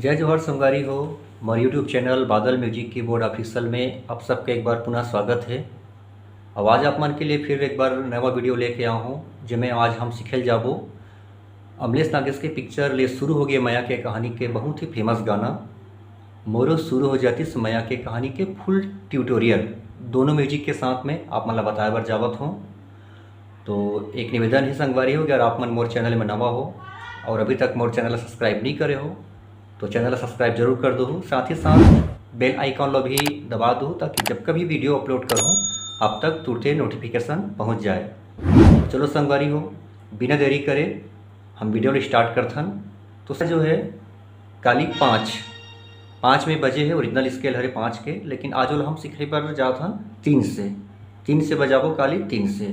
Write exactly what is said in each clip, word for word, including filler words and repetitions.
जय जोहार संगवारी हो, मोर YouTube चैनल बादल म्यूजिक कीबोर्ड ऑफिशियल में आप सबके एक बार पुनः स्वागत है। और आज आप मन के लिए फिर एक बार नवा वीडियो लेके आया हूँ, जेमे आज हम सीखे ल जाबो अमलेश नागेश के पिक्चर ले शुरू हो गए मया के कहानी के बहुत ही फेमस गाना मोरो शुरू हो जातिस मया के कहानी के फुल ट्यूटोरियल दोनों म्यूजिक के साथ में आप मन ला बताए बर जावत हूँ। तो एक निवेदन है संगवारी हो, अगर आप मन मोर चैनल में नवा हो और अभी तक मोर चैनल सब्सक्राइब नहीं करे हो तो चैनल सब्सक्राइब जरूर कर दो, साथ ही साथ बेल आइकन ला भी दबा दो ताकि जब कभी वीडियो अपलोड करूँ आप तक तुरते नोटिफिकेशन पहुँच जाए। चलो संगवारी हो, बिना देरी करे हम वीडियो ला स्टार्ट करथन। तो सर जो है काली पाँच, पाँच में बजे है, ओरिजिनल स्केल हरे पाँच के, लेकिन आज वाला हम सीखे बर जात हन तीन से, तीन से बजाबो काली तीन से।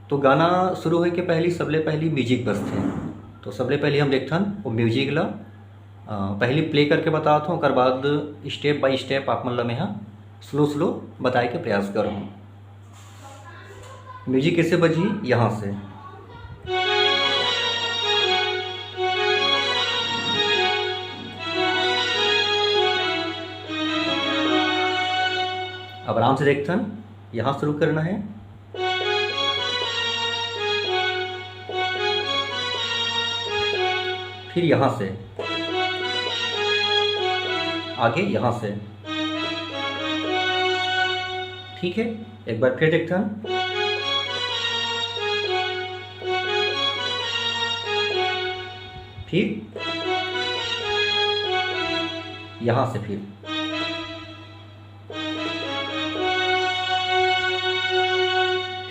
तो गाना शुरू होए के पहली सबले पहली म्यूजिक बजथे। तो सबले पहली हम देखथन वो म्यूजिक ला, अ, पहली प्ले करके बतात हूँ, ओकर बाद स्टेप बाय स्टेप आप मन ला मैं ह स्लो स्लो बताए के प्रयास करहूँ। म्यूजिक कैसे बजी? यहाँ से। अब आराम से देखथन, यहाँ शुरू करना है, फिर यहाँ से आगे, यहाँ से। ठीक है, एक बार फिर देखथन। फिर यहाँ से फिर।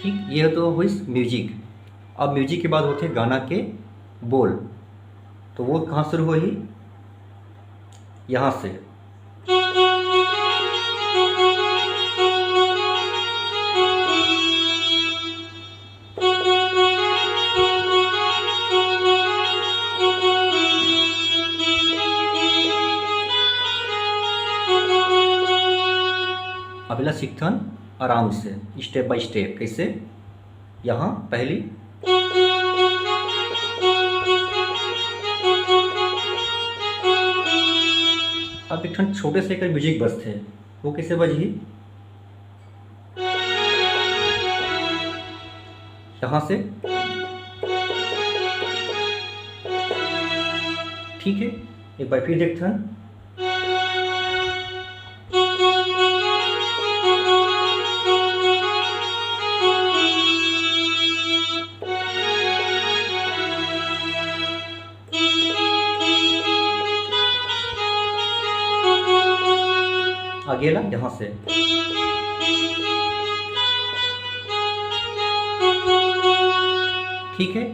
ठीक, ये तो हुई म्यूजिक। अब म्यूजिक के बाद होथे गाना के बोल। तो वो कहाँ शुरू होही? यहाँ से। अब एला सीखथन आराम से, स्टेप बाय स्टेप। कैसे? यहाँ पहली, अब एक ठन छोटे से एकर म्यूजिक बजथे, वो कैसे बजही? यहाँ से। ठीक है, एक बार फिर देखथन। आगे ला यहाँ से। ठीक है,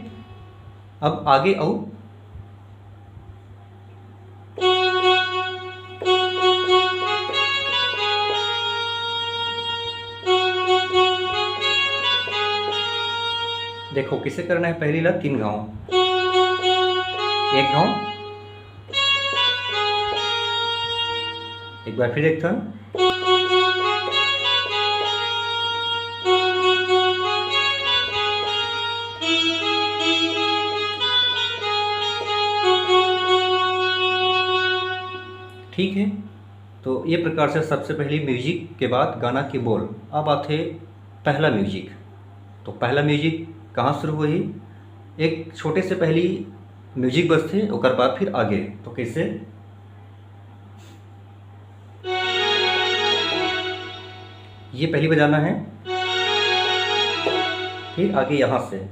अब आगे आऊ। देखो, किसे करना है, पहली ला तीन घाव, एक घाव, एक बार फिर एक ठन। ठीक है, तो ये प्रकार से सबसे पहली म्यूजिक के बाद गाना की बोल। अब आथे पहला म्यूजिक। तो पहला म्यूजिक कहाँ शुरू होही? एक छोटे से पहली म्यूजिक बजथे, ओकर बाद फिर आगे। तो कैसे? ये पहली बजाना है, फिर आगे यहाँ से।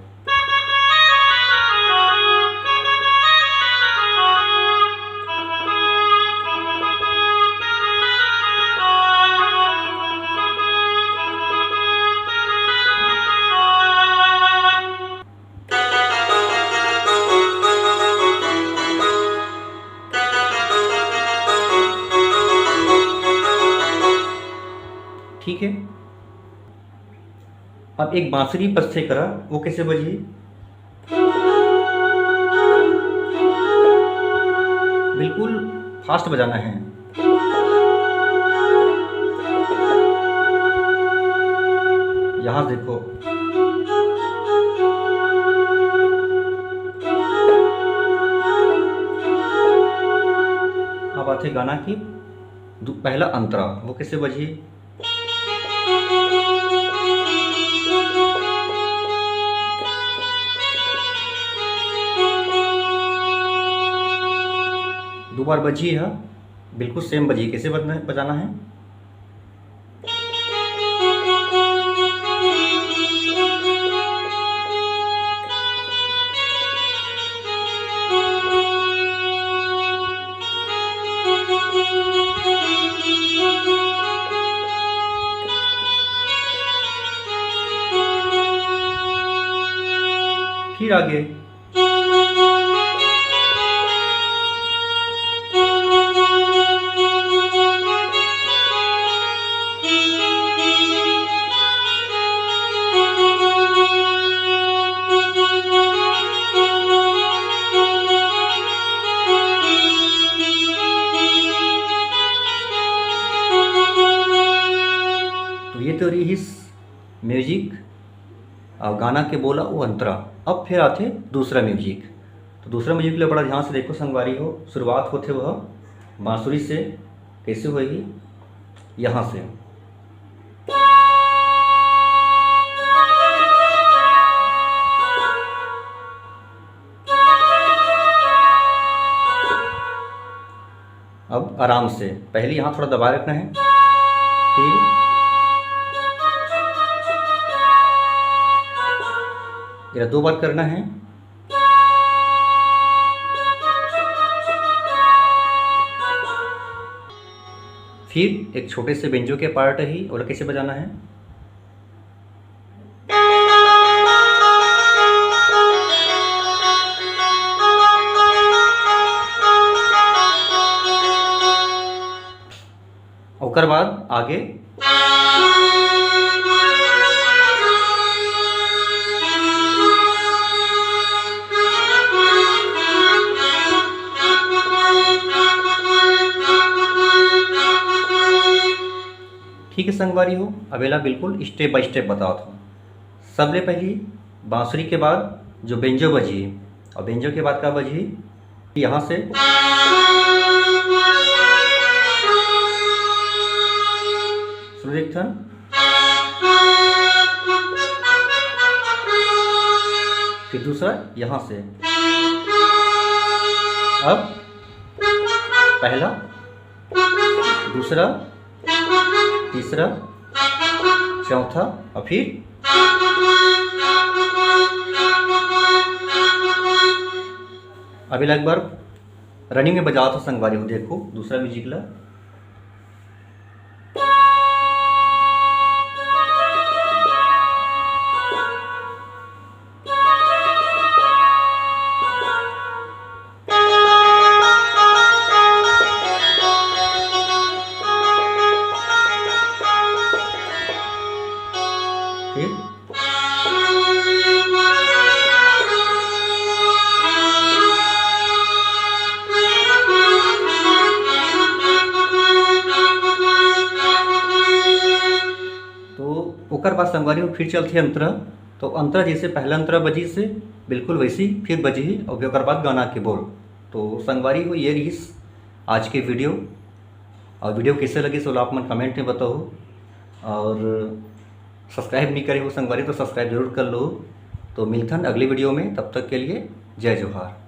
ठीक है, अब एक बांसुरी बजथे करा, वो कैसे बजही? बिल्कुल फास्ट बजाना है। यहाँ देखो, अब गाना की दू-, पहला अंतरा, वो कैसे बजही? दो बार बजही है, बिल्कुल सेम बजही। कैसे बजना, बजाना है? फिर आगे। तो ये तो रहिस म्यूजिक अउ गाना के बोल अउ अंतरा। अब फिर आथे दूसरा म्यूजिक। तो दूसरा म्यूजिक ला बड़ा ध्यान से देखो संगवारी हो, शुरुआत होथे वह बांसुरी से। कैसे होही? यहाँ से। अब आराम से, पहले यहाँ थोड़ा दबाए रखना है, फिर इधर दो बार करना है। फिर एक छोटे से बेंजो के पार्ट ही, ओला कैसे बजाना है? ओकर बाद आगे। ठीक है संगवारी हो, अब एला बिल्कुल step by step बतावत हूँ। सबले पहली बांसुरी के बाद जो बेंजो बजही, और बेंजो के बाद का बजही, यहाँ से सुनो एक ठन, फिर दूसरा यहाँ से। अब पहला, दूसरा, तीसरा, चौथा और फिर अभी एक बार रनिंग में बजावत हूँ संगवारी हो। देखो दूसरा म्यूजिक ला। फिर तो ओकर बाद संगवारी हो फिर चलथे अंतरा। तो अंतरा जैसे पहला अंतरा बजिस हे, बिल्कुल वैसी फिर बजही और ओकर बाद गाना के बोल। तो संगवारी हो, ये रहिस आज के वीडियो। और वीडियो कैसे लगिस ओला आप मन कमेंट में बताओ। और सब्सक्राइब नहीं करे हो संगवारी तो सब्सक्राइब जरूर कर लो। तो मिलथन अगले वीडियो में, तब तक के लिए जय जोहार।